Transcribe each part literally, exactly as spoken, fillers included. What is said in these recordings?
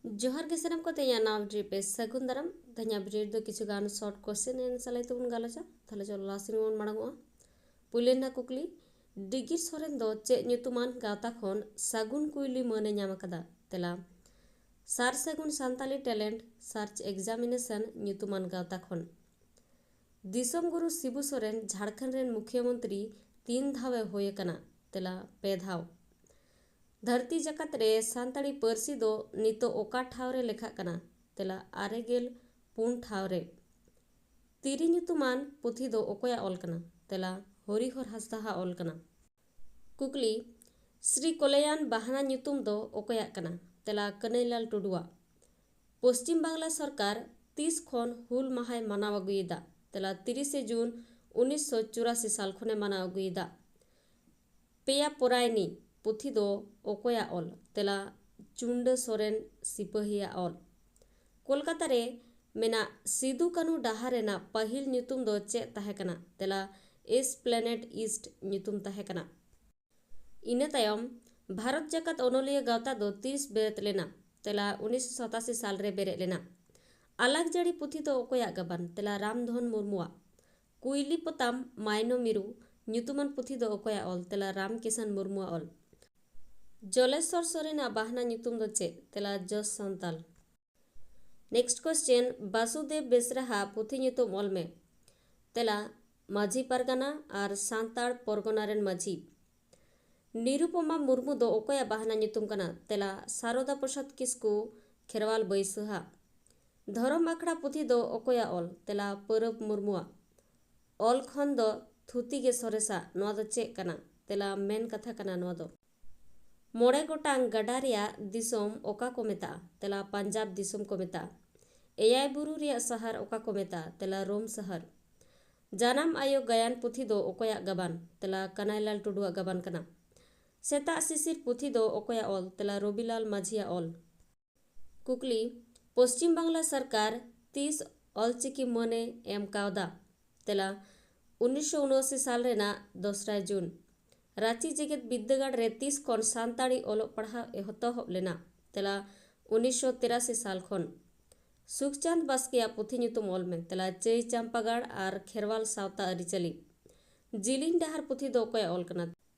ᱡᱚᱦᱟᱨ ᱜᱮ ᱥᱟᱱᱟᱢ ᱠᱚ, ᱛᱮᱦᱮᱧᱟᱜ ᱱᱟᱣᱟ video ᱨᱮ ᱥᱟᱹᱜᱩᱱ ᱫᱟᱨᱟᱢ᱾ ᱛᱮᱦᱮᱧᱟᱜ video ᱨᱮᱫᱚ ᱠᱤᱪᱷᱩ ᱜᱟᱱ short question and answer ᱞᱟᱹᱭ ᱛᱮᱵᱚᱱ ᱜᱟᱞᱚᱪᱟ᱾ ᱛᱟᱦᱞᱮ ᱪᱚᱞᱚ ᱞᱟᱦᱟ ᱥᱮᱱ ᱵᱚᱱ ᱢᱟᱲᱟᱝᱚᱜᱼᱟ᱾ ᱯᱩᱭᱞᱩ ᱨᱮᱱᱟᱜ ᱠᱩᱠᱞᱤ, ᱰᱤᱜᱤᱨ ᱥᱚᱨᱮᱱ ᱫᱚ ᱪᱮᱫ ᱧᱩᱛᱩᱢᱟᱱ ᱜᱟᱶᱛᱟ ᱠᱷᱚᱱ ᱥᱟᱹᱜᱩᱱ ᱠᱩᱭᱞᱤ ᱢᱟᱹᱱ ᱮ ᱧᱟᱢ ᱟᱠᱟᱫᱟ? ᱛᱮᱞᱟ, ᱥᱟᱨ ᱥᱟᱹᱜᱩᱱ ᱥᱟᱱᱛᱟᱞᱤ talent search examination ᱧᱩᱛᱩᱢᱟᱱ ᱜᱟᱶᱛᱟ ᱠᱷᱚᱱ᱾ ᱫᱤᱥᱚᱢ ᱜᱩᱨᱩ ᱥᱤᱵᱩ ᱥᱚᱨᱮᱱ ᱡᱷᱟᱲᱠᱷᱚᱸᱰ ᱨᱮᱱ ᱢᱩᱠᱷᱭᱟᱹ ᱢᱚᱱᱛᱨᱤ ᱛᱤᱱ ᱫᱷᱟᱣ ᱮ ᱦᱩᱭ ᱟᱠᱟᱱᱟ? ᱛᱮᱞᱟ, ᱯᱮ ᱫᱷᱟᱣ᱾ ᱫᱷᱟᱹᱨᱛᱤ ᱡᱟᱠᱟᱛ ᱨᱮ ᱥᱟᱱᱛᱟᱲᱤ ᱯᱟᱹᱨᱥᱤ ᱫᱚ ᱱᱤᱛᱚᱜ ᱚᱠᱟ ᱴᱷᱟᱶ ᱨᱮ ᱞᱮᱠᱷᱟᱜ ᱠᱟᱱᱟ? ᱛᱮᱞᱟ, ᱟᱨᱮ ᱜᱮᱞ ᱯᱩᱱ ᱴᱷᱟᱶ ᱨᱮ᱾ ᱛᱤᱨᱤ ᱧᱩᱛᱩᱢᱟᱱ ᱯᱩᱛᱷᱤ ᱫᱚ ᱚᱠᱚᱭᱟᱜ ᱚᱞ ᱠᱟᱱᱟ? ᱛᱮᱞᱟ, ᱦᱚᱨᱤᱦᱚᱨ ᱦᱟᱸᱥᱫᱟ ᱦᱟᱜ ᱚᱞ ᱠᱟᱱᱟ᱾ ᱠᱩᱠᱞᱤ, ᱥᱨᱤ ᱠᱚᱞᱭᱟᱱ ᱵᱟᱦᱱᱟ ᱧᱩᱛᱩᱢ ᱫᱚ ᱚᱠᱚᱭᱟᱜ ᱠᱟᱱᱟ? ᱛᱮᱞᱟ, ᱠᱟᱹᱱᱟᱹᱭᱞᱟᱞ ᱴᱩᱰᱩᱣᱟᱜ᱾ ᱯᱚᱥᱪᱤᱢ ᱵᱟᱝᱞᱟ ᱥᱚᱨᱠᱟᱨ ᱛᱤᱥ ᱠᱷᱚᱱ ᱦᱩᱞ ᱢᱟᱦᱟᱭ ᱢᱟᱱᱟᱣ ᱟᱹᱜᱩᱭᱮᱫᱟ? ᱛᱮᱞᱟ, ᱛᱤᱨᱤᱥᱮ ᱡᱩᱱ ᱩᱱᱤᱥᱥᱚ ᱪᱩᱨᱟᱥᱤ ᱥᱟᱞ ᱠᱷᱚᱱᱮ ᱢᱟᱱᱟᱣ ᱟᱹᱜᱩᱭᱮᱫᱟ᱾ ᱯᱮᱭᱟ ᱯᱚᱨᱟᱭᱱᱤ ᱯᱩᱛᱷᱤ ᱫᱚ ᱚᱠᱚᱭᱟᱜ ᱚᱞ? ᱛᱮᱞᱟ, ᱪᱩᱱᱰᱟᱹ ᱥᱚᱨᱮᱱ ᱥᱤᱯᱟᱹᱦᱤᱭᱟᱜ ᱚᱞ᱾ ᱠᱳᱞᱠᱟᱛᱟ ᱨᱮ ᱢᱮᱱᱟᱜ ᱥᱤᱫᱩ ᱠᱟᱹᱱᱦᱩ ᱰᱟᱦᱟᱨ ᱨᱮᱱᱟᱜ ᱯᱟᱹᱦᱤᱞ ᱧᱩᱛᱩᱢ ᱫᱚ ᱪᱮᱫ ᱛᱟᱦᱮᱸ ᱠᱟᱱᱟ? ᱛᱮᱞᱟ, Esplanade East ᱧᱩᱛᱩᱢ ᱛᱟᱦᱮᱸ ᱠᱟᱱᱟ᱾ ᱤᱱᱟᱹ ᱛᱟᱭᱚᱢ ᱵᱷᱟᱨᱚᱛ ᱡᱟᱠᱟᱛ ᱚᱱᱚᱞᱤᱭᱟᱹ ᱜᱟᱶᱛᱟ ᱫᱚ ᱛᱤᱥ ᱵᱮᱨᱮᱫ ᱞᱮᱱᱟ? ᱛᱮᱞᱟ, ᱩᱱᱤᱥᱥᱚ ᱥᱟᱛᱟᱥᱤ ᱥᱟᱞ ᱨᱮ ᱵᱮᱨᱮᱫ ᱞᱮᱱᱟ᱾ ᱟᱞᱟᱠᱡᱟᱹᱲᱤ ᱯᱩᱛᱷᱤ ᱫᱚ ᱚᱠᱚᱭᱟᱜ ᱜᱟᱵᱟᱱ? ᱛᱮᱞᱟ, ᱨᱟᱢᱫᱷᱚᱱ ᱢᱩᱨᱢᱩᱣᱟᱜ᱾ ᱠᱩᱭᱞᱤ ᱯᱚᱛᱟᱢ ᱢᱟᱭᱱᱚ ᱢᱤᱨᱩ ᱧᱩᱛᱩᱢᱟᱱ ᱯᱩᱛᱷᱤ ᱫᱚ ᱚᱠᱚᱭᱟᱜ ᱚᱞ? ᱛᱮᱞᱟ, ᱨᱟᱢ ᱠᱤᱥᱟᱱ ᱢᱩᱨᱢᱩᱣᱟᱜ ᱚᱞ᱾ ᱡᱚᱞᱮᱥᱥᱚᱨ ᱥᱚᱨᱮᱱᱟᱜ ᱵᱟᱦᱱᱟ ᱧᱩᱛᱩᱢ ᱫᱚ ᱪᱮᱫ? ᱛᱮᱞᱟ, ᱡᱚᱥ ᱥᱟᱱᱛᱟᱞ᱾ Next question, ᱵᱟᱥᱩᱫᱮᱵ ᱵᱮᱥᱨᱟ ᱦᱟᱜ ᱯᱩᱛᱷᱤ ᱧᱩᱛᱩᱢ ᱚᱞ ᱢᱮ᱾ ᱛᱮᱞᱟ, ᱢᱟᱹᱡᱷᱤ ᱯᱟᱨᱜᱟᱱᱟ ᱟᱨ ᱥᱟᱱᱛᱟᱲ ᱯᱚᱨᱜᱚᱱᱟ ᱨᱮᱱ ᱢᱟᱹᱡᱷᱤ᱾ ᱱᱤᱨᱩᱯᱚᱢᱟ ᱢᱩᱨᱢᱩ ᱫᱚ ᱚᱠᱚᱭᱟᱜ ᱵᱟᱦᱱᱟ ᱧᱩᱛᱩᱢ ᱠᱟᱱᱟ? ᱛᱮᱞᱟ, ᱥᱟᱨᱚᱫᱟ ᱯᱨᱚᱥᱟᱫᱽ ᱠᱤᱥᱠᱩ, ᱠᱷᱮᱨᱣᱟᱞ ᱵᱟᱹᱭᱥᱟᱹᱦᱟᱜ᱾ ᱫᱷᱚᱨᱚᱢ ᱟᱠᱷᱲᱟ ᱯᱩᱛᱷᱤ ᱫᱚ ᱚᱠᱚᱭᱟᱜ ᱚᱞ? ᱛᱮᱞᱟ, ᱯᱟᱹᱨᱟᱹᱵ ᱢᱩᱨᱢᱩᱣᱟᱜ᱾ ᱚᱞ ᱠᱷᱚᱱ ᱫᱚ ᱛᱷᱩᱛᱤ ᱜᱮ ᱥᱚᱨᱮᱥᱟ, ᱱᱚᱣᱟ ᱫᱚ ᱪᱮᱫ ᱠᱟᱱᱟ? ᱛᱮᱞᱟ, ᱢᱮᱱ ᱠᱟᱛᱷᱟ ᱠᱟᱱᱟ ᱱᱚᱣᱟ ᱫᱚ᱾ ᱢᱚᱬᱮ ᱜᱚᱴᱟᱝ ᱜᱟᱰᱟ ᱨᱮᱭᱟᱜ ᱫᱤᱥᱚᱢ ᱚᱠᱟ ᱠᱚ ᱢᱮᱛᱟᱜᱼᱟ? ᱛᱮᱞᱟ, ᱯᱟᱧᱡᱟᱵᱽ ᱫᱤᱥᱚᱢ ᱠᱚ ᱢᱮᱛᱟᱜᱼᱟ᱾ ᱮᱭᱟᱭ ᱵᱩᱨᱩ ᱨᱮᱭᱟᱜ ᱥᱟᱦᱟᱨ ᱚᱠᱟ ᱠᱚ ᱢᱮᱛᱟᱜᱼᱟ? ᱛᱮᱞᱟ, ᱨᱳᱢ ᱥᱟᱦᱟᱨ᱾ ᱡᱟᱱᱟᱢ ᱟᱭᱳ ᱜᱟᱭᱟᱱ ᱯᱩᱛᱷᱤ ᱫᱚ ᱚᱠᱚᱭᱟᱜ ᱜᱟᱵᱟᱱ? ᱛᱮᱞᱟ, ᱠᱟᱱᱟᱭᱞᱟᱞ ᱴᱩᱰᱩᱣᱟᱜ ᱜᱟᱵᱟᱱ ᱠᱟᱱᱟ᱾ ᱥᱮᱛᱟᱜ ᱥᱤᱥᱤᱨ ᱯᱩᱛᱷᱤ ᱫᱚ ᱚᱠᱚᱭᱟᱜ ᱚᱞ? ᱛᱮᱞᱟ, ᱨᱚᱵᱤᱞᱟᱞ ᱢᱟᱹᱡᱷᱤᱭᱟᱜ ᱚᱞ᱾ ᱠᱩᱠᱞᱤ, ᱯᱚᱥᱪᱤᱢ ᱵᱟᱝᱞᱟ ᱥᱚᱨᱠᱟᱨ ᱛᱤᱥ ᱚᱞᱪᱤᱠᱤ ᱢᱟᱹᱱᱮ ᱮᱢ ᱠᱟᱣᱫᱟ? ᱛᱮᱞᱟ, ᱩᱱᱤᱥᱥᱚ ᱩᱱᱚᱟᱥᱤ ᱥᱟᱞ ᱨᱮᱱᱟᱜ ᱫᱚᱥᱨᱟ ᱡᱩᱱ᱾ ᱨᱟᱸᱪᱤ ᱡᱮᱜᱮᱛ ᱵᱤᱨᱫᱟᱹᱜᱟᱲ ᱨᱮ ᱛᱤᱥ ᱠᱷᱚᱱ ᱥᱟᱱᱛᱟᱲᱤ ᱚᱞᱚᱜ ᱯᱟᱲᱦᱟᱣ ᱮᱛᱚᱦᱚᱵ ᱞᱮᱱᱟ? ᱛᱮᱞᱟ, ᱩᱱᱤᱥᱥᱚ ᱛᱤᱨᱟᱥᱤ ᱥᱟᱞ ᱠᱷᱚᱱ᱾ ᱥᱩᱠᱪᱟᱸᱫᱽ ᱵᱟᱥᱠᱮᱭᱟᱜ ᱯᱩᱛᱷᱤ ᱧᱩᱛᱩᱢ ᱚᱞ ᱢᱮ᱾ ᱛᱮᱞᱟ, ᱪᱟᱹᱭ ᱪᱟᱢᱯᱟᱜᱟᱲ ᱟᱨ ᱠᱷᱮᱨᱣᱟᱞ ᱥᱟᱶᱛᱟ ᱟᱹᱨᱤᱪᱟᱹᱞᱤ᱾ ᱡᱤᱞᱤᱧ ᱰᱟᱦᱟᱨ ᱯᱩᱛᱷᱤ ᱫᱚ ᱚᱠᱚᱭᱟᱜ ᱚᱞ ᱠᱟᱱᱟ?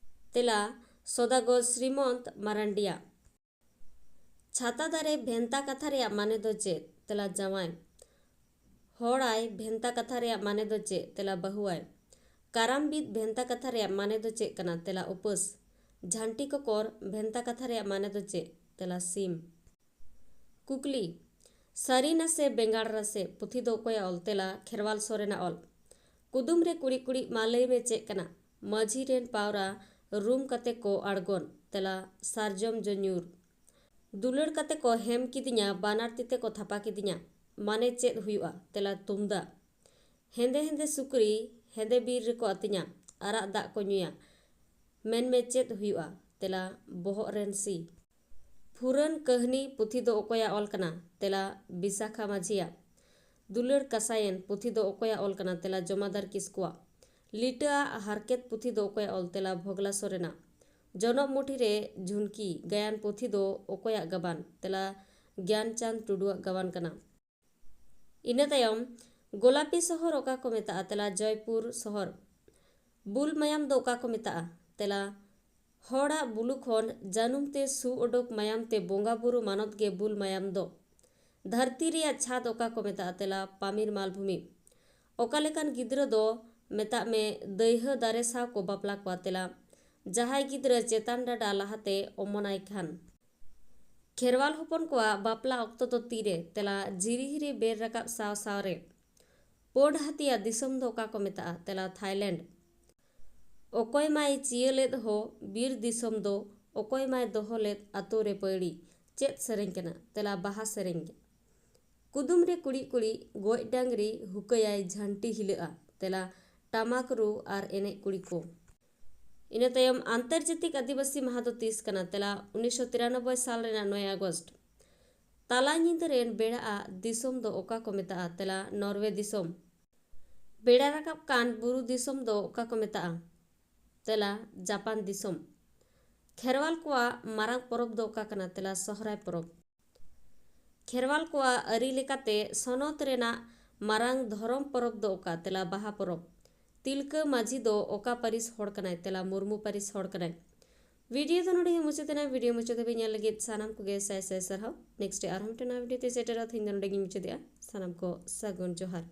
ᱛᱮᱞᱟ, ᱥᱚᱫᱟᱜᱚᱨ ᱥᱨᱤᱢᱚᱱᱛ ᱢᱟᱨᱟᱱᱰᱤᱭᱟᱜ᱾ ᱪᱷᱟᱛᱟ ᱫᱟᱨᱮ ᱵᱷᱮᱱᱛᱟ ᱠᱟᱛᱷᱟ ᱨᱮᱭᱟᱜ ᱢᱟᱱᱮ ᱫᱚ ᱪᱮᱫ? ᱛᱮᱞᱟ, ᱡᱟᱶᱟᱭ᱾ ᱦᱚᱲᱟᱭ ᱵᱷᱮᱱᱛᱟ ᱠᱟᱛᱷᱟ ᱨᱮᱭᱟᱜ ᱢᱟᱱᱮ ᱫᱚ ᱪᱮᱫ? ᱛᱮᱞᱟ, ᱵᱟᱹᱦᱩᱣᱟᱭ᱾ ᱠᱟᱨᱟᱢ ᱵᱤᱫ ᱵᱷᱮᱱᱛᱟ ᱠᱟᱛᱷᱟ ᱨᱮᱭᱟᱜ ᱢᱟᱱᱮ ᱫᱚ ᱪᱮᱫ ᱠᱟᱱᱟ? ᱛᱮᱞᱟ, ᱩᱯᱟᱹᱥ᱾ ᱡᱷᱟᱱᱴᱤ ᱠᱚᱠᱚᱨ ᱵᱷᱮᱱᱛᱟ ᱠᱟᱛᱷᱟ ᱨᱮᱭᱟᱜ ᱢᱟᱱᱮ ᱫᱚ ᱪᱮᱫ? ᱛᱮᱞᱟ, ᱥᱤᱢ᱾ ᱠᱩᱠᱞᱤ, ᱥᱟᱹᱨᱤ ᱱᱟᱥᱮ ᱵᱮᱸᱜᱟᱲ ᱨᱟᱥᱮ ᱯᱩᱛᱷᱤ ᱫᱚ ᱚᱠᱚᱭᱟᱜ ᱚᱞ? ᱛᱮᱞᱟ, ᱠᱷᱮᱨᱣᱟᱞ ᱥᱚᱨᱮᱱᱟᱜ ᱚᱞ᱾ ᱠᱩᱫᱩᱢ ᱨᱮ ᱠᱩᱲᱤᱫ ᱠᱩᱲᱤᱫ ᱢᱟ ᱞᱟᱹᱭ ᱢᱮ ᱪᱮᱫ ᱠᱟᱱᱟ? ᱢᱟᱹᱡᱷᱤ ᱨᱮᱱ ᱯᱟᱣᱨᱟ ᱨᱩᱢ ᱠᱟᱛᱮ ᱠᱚ ᱟᱬᱜᱚᱱ᱾ ᱛᱮᱞᱟ, ᱥᱟᱨᱡᱚᱢ ᱡᱚ ᱧᱩᱨ᱾ ᱫᱩᱞᱟᱹᱲ ᱠᱟᱛᱮ ᱠᱚ ᱦᱮᱢ ᱠᱤᱫᱤᱧᱟ, ᱵᱟᱱᱟᱨ ᱛᱤ ᱛᱮᱠᱚ ᱛᱷᱟᱯᱟ ᱠᱤᱫᱤᱧᱟ᱾ ᱢᱟᱱᱮ ᱪᱮᱫ ᱦᱩᱭᱩᱜᱼᱟ? ᱛᱮᱞᱟ, ᱛᱩᱢᱫᱟᱜ᱾ ᱦᱮᱸᱫᱮ ᱦᱮᱸᱫᱮ ᱥᱩᱠᱨᱤ ᱦᱮᱸᱫᱮ ᱵᱤᱨ ᱨᱮᱠᱚ ᱟᱹᱛᱤᱧᱟ, ᱟᱨᱟᱜ ᱫᱟᱜ ᱠᱚ ᱧᱩᱭᱟ᱾ ᱢᱮᱱᱢᱮ ᱪᱮᱫ ᱦᱩᱭᱩᱜᱼᱟ? ᱛᱮᱞᱟ, ᱵᱚᱦᱚᱜ ᱨᱮᱱ ᱥᱤ᱾ ᱯᱷᱩᱨᱟᱹᱱ ᱠᱟᱹᱦᱱᱤ ᱯᱩᱛᱷᱤ ᱫᱚ ᱚᱠᱚᱭᱟᱜ ᱚᱞ ᱠᱟᱱᱟ? ᱛᱮᱞᱟ, ᱵᱤᱥᱟᱠᱷᱟ ᱢᱟᱹᱡᱷᱤᱭᱟᱜ᱾ ᱫᱩᱞᱟᱹᱲ ᱠᱟᱥᱟᱭᱮᱱ ᱯᱩᱛᱷᱤ ᱫᱚ ᱚᱠᱚᱭᱟᱜ ᱚᱞ ᱠᱟᱱᱟ? ᱛᱮᱞᱟ, ᱡᱚᱢᱟᱫᱟᱨ ᱠᱤᱥᱠᱩᱣᱟᱜ᱾ ᱞᱤᱴᱟᱹ ᱟᱜ ᱦᱟᱨᱠᱮᱛ ᱯᱩᱛᱷᱤ ᱫᱚ ᱚᱠᱚᱭᱟᱜ ᱚᱞ? ᱛᱮᱞᱟ, ᱵᱷᱚᱜᱽᱞᱟ ᱥᱚᱨᱮᱱᱟᱜ᱾ ᱡᱚᱱᱚᱜ ᱢᱩᱴᱷᱤ ᱨᱮ ᱡᱷᱩᱱᱠᱤ ᱜᱟᱭᱟᱱ ᱯᱩᱛᱷᱤ ᱫᱚ ᱚᱠᱚᱭᱟᱜ ᱜᱟᱵᱟᱱ? ᱛᱮᱞᱟ, ᱜᱮᱭᱟᱱᱪᱟᱸᱫᱽ ᱴᱩᱰᱩᱣᱟᱜ ᱜᱟᱵᱟᱱ ᱠᱟᱱᱟ᱾ ᱤᱱᱟᱹ ᱛᱟᱭᱚᱢ, ᱜᱳᱞᱟᱯᱤ ᱥᱚᱦᱚᱨ ᱚᱠᱟ ᱠᱚ ᱢᱮᱛᱟᱜᱼᱟ? ᱛᱮᱞᱟ, ᱡᱚᱭᱯᱩᱨ ᱥᱚᱦᱚᱨ᱾ ᱵᱩᱞ ᱢᱟᱭᱟᱢ ᱫᱚ ᱚᱠᱟ ᱠᱚ ᱢᱮᱛᱟᱜᱼᱟ? ᱛᱮᱞᱟ, ᱦᱚᱲᱟᱜ ᱵᱩᱞᱩ ᱠᱷᱚᱱ ᱡᱟᱹᱱᱩᱢ ᱛᱮ ᱥᱩ ᱚᱰᱚᱠ ᱢᱟᱭᱟᱢ ᱛᱮ ᱵᱚᱸᱜᱟ ᱵᱩᱨᱩ ᱢᱟᱱᱚᱛ ᱜᱮ ᱵᱩᱞ ᱢᱟᱭᱟᱢ ᱫᱚ᱾ ᱫᱷᱟᱹᱨᱛᱤ ᱨᱮᱭᱟᱜ ᱪᱷᱟᱫᱽ ᱚᱠᱟ ᱠᱚ ᱢᱮᱛᱟᱜᱼᱟ? ᱛᱮᱞᱟ, ᱯᱟᱢᱤᱨ ᱢᱟᱞᱵᱷᱩᱢᱤ᱾ ᱚᱠᱟ ᱞᱮᱠᱟᱱ ᱜᱤᱫᱽᱨᱟᱹ ᱫᱚ ᱢᱮᱛᱟᱜ ᱢᱮ ᱫᱟᱹᱭᱦᱟᱹ ᱫᱟᱨᱮ ᱥᱟᱶ ᱠᱚ ᱵᱟᱯᱞᱟ ᱠᱚᱣᱟ? ᱛᱮᱞᱟ, ᱡᱟᱦᱟᱸᱭ ᱜᱤᱫᱽᱨᱟᱹ ᱪᱮᱛᱟᱱ ᱰᱟᱸᱰᱟ ᱞᱟᱦᱟᱛᱮ ᱚᱢᱚᱱᱟᱭ ᱠᱷᱟᱱ᱾ ᱠᱷᱮᱨᱣᱟᱞ ᱦᱚᱯᱚᱱ ᱠᱚᱣᱟᱜ ᱵᱟᱯᱞᱟ ᱚᱠᱛᱚ ᱫᱚ ᱛᱤᱨᱮ? ᱛᱮᱞᱟ, ᱡᱷᱤᱨᱤ ᱦᱤᱨᱤ ᱵᱮᱨ ᱨᱟᱠᱟᱵ ᱥᱟᱶ ᱥᱟᱶ ᱨᱮ᱾ ᱯᱳᱸᱰ ᱦᱟᱹᱛᱤᱭᱟᱜ ᱫᱤᱥᱚᱢ ᱫᱚ ᱚᱠᱟ ᱠᱚ ᱢᱮᱛᱟᱜᱼᱟ? ᱛᱮᱞᱟ, ᱛᱷᱟᱭᱞᱮᱱᱰ᱾ ᱚᱠᱚᱭ ᱢᱟᱭ ᱪᱤᱭᱟᱹ ᱞᱮᱫ ᱦᱚ ᱵᱤᱨ ᱫᱤᱥᱚᱢ ᱫᱚ, ᱚᱠᱚᱭ ᱢᱟᱭ ᱫᱚᱦᱚ ᱞᱮᱫ ᱟᱛᱳ ᱨᱮ ᱯᱟᱹᱭᱲᱤ? ᱪᱮᱫ ᱥᱮᱨᱮᱧ ᱠᱟᱱᱟ? ᱛᱮᱞᱟ, ᱵᱟᱦᱟ ᱥᱮᱨᱮᱧ ᱜᱮ᱾ ᱠᱩᱫᱩᱢ ᱨᱮ ᱠᱩᱲᱤᱫ ᱠᱩᱲᱤᱫ ᱜᱚᱡ ᱰᱟᱝᱨᱤ ᱦᱩᱠᱟᱹᱭᱟᱭ ᱡᱷᱟᱱᱴᱤ ᱦᱤᱞᱟᱹᱜᱼᱟ᱾ ᱛᱮᱞᱟ, ᱴᱟᱢᱟᱠ ᱨᱩ ᱟᱨ ᱮᱱᱮᱡ ᱠᱩᱲᱤ ᱠᱚ᱾ ᱤᱱᱟᱹ ᱛᱟᱭᱚᱢ ᱟᱱᱛᱚᱨᱡᱟᱛᱤᱠ ᱟᱹᱫᱤᱵᱟᱹᱥᱤ ᱢᱟᱦᱟ ᱫᱚ ᱛᱤᱥ ᱠᱟᱱᱟ? ᱛᱮᱞᱟ, ᱩᱱᱤᱥᱥᱚ ᱛᱤᱨᱟᱱᱚᱵᱵᱳᱭ ᱥᱟᱞ ᱨᱮᱱᱟᱜ ᱱᱚᱭ ᱟᱜᱚᱥᱴ᱾ ᱛᱟᱞᱟ ᱧᱤᱫᱟᱹ ᱨᱮᱱ ᱵᱮᱲᱟ ᱟᱜ ᱫᱤᱥᱚᱢ ᱫᱚ ᱚᱠᱟ ᱠᱚ ᱢᱮᱛᱟᱜᱼᱟ? ᱛᱮᱞᱟ, ᱱᱚᱨᱣᱮ ᱫᱤᱥᱚᱢ᱾ ᱵᱮᱲᱟ ᱨᱟᱠᱟᱵ ᱠᱟᱱ ᱵᱩᱨᱩ ᱫᱤᱥᱚᱢ ᱫᱚ ᱚᱠᱟ ᱠᱚ ᱢᱮᱛᱟᱜᱼᱟ? ᱛᱮᱞᱟ, ᱡᱟᱯᱟᱱ ᱫᱤᱥᱚᱢ᱾ ᱠᱷᱮᱨᱣᱟᱞ ᱠᱚᱣᱟᱜ ᱢᱟᱨᱟᱝ ᱯᱚᱨᱚᱵᱽ ᱫᱚ ᱚᱠᱟ ᱠᱟᱱᱟ? ᱛᱮᱞᱟ, ᱥᱚᱦᱨᱟᱭ ᱯᱚᱨᱚᱵᱽ᱾ ᱠᱷᱮᱨᱣᱟᱞ ᱠᱚᱣᱟᱜ ᱟᱹᱨᱤ ᱞᱮᱠᱟᱛᱮ ᱥᱚᱱᱚᱛ ᱨᱮᱱᱟᱜ ᱢᱟᱨᱟᱝ ᱫᱷᱚᱨᱚᱢ ᱯᱚᱨᱚᱵᱽ ᱫᱚ ᱚᱠᱟ? ᱛᱮᱞᱟ, ᱵᱟᱦᱟ ᱯᱚᱨᱚᱵᱽ᱾ ᱛᱤᱞᱠᱟᱹ ᱢᱟᱹᱡᱷᱤ ᱫᱚ ᱚᱠᱟ ᱯᱟᱹᱨᱤᱥ ᱦᱚᱲ ᱠᱟᱱᱟᱭ? ᱛᱮᱞᱟ, ᱢᱩᱨᱢᱩ ᱯᱟᱹᱨᱤᱥ ᱦᱚᱲ ᱠᱟᱱᱟᱭ᱾ ᱵᱷᱤᱰᱤᱭᱳ ᱫᱚ ᱱᱚᱰᱮ ᱜᱮ ᱢᱩᱪᱟᱹᱫ ᱮᱱᱟ᱾ ᱵᱷᱤᱰᱤᱭᱳ ᱢᱩᱪᱟᱹᱫ ᱫᱷᱟᱹᱵᱤᱡ ᱧᱮᱞ ᱞᱟᱹᱜᱤᱫ ᱥᱟᱱᱟᱢ ᱠᱚᱜᱮ ᱥᱟᱭ ᱥᱟᱭ ᱥᱟᱨᱦᱟᱣ᱾ ᱱᱮᱠᱥᱴ ᱟᱨᱦᱚᱸ ᱢᱤᱫᱴᱮᱱ ᱱᱟᱣᱟ ᱵᱷᱤᱰᱤᱭᱳ ᱛᱮ ᱥᱮᱴᱮᱨᱚᱜ ᱛᱮᱦᱮᱧ ᱫᱚ ᱱᱚᱰᱮ ᱜᱮᱧ ᱢᱩᱪᱟᱹᱫᱮᱜᱼᱟ᱾ ᱥᱟᱱᱟᱢ ᱠᱚ ᱥᱟᱹᱜᱩᱱ ᱡᱚᱦᱟᱨ᱾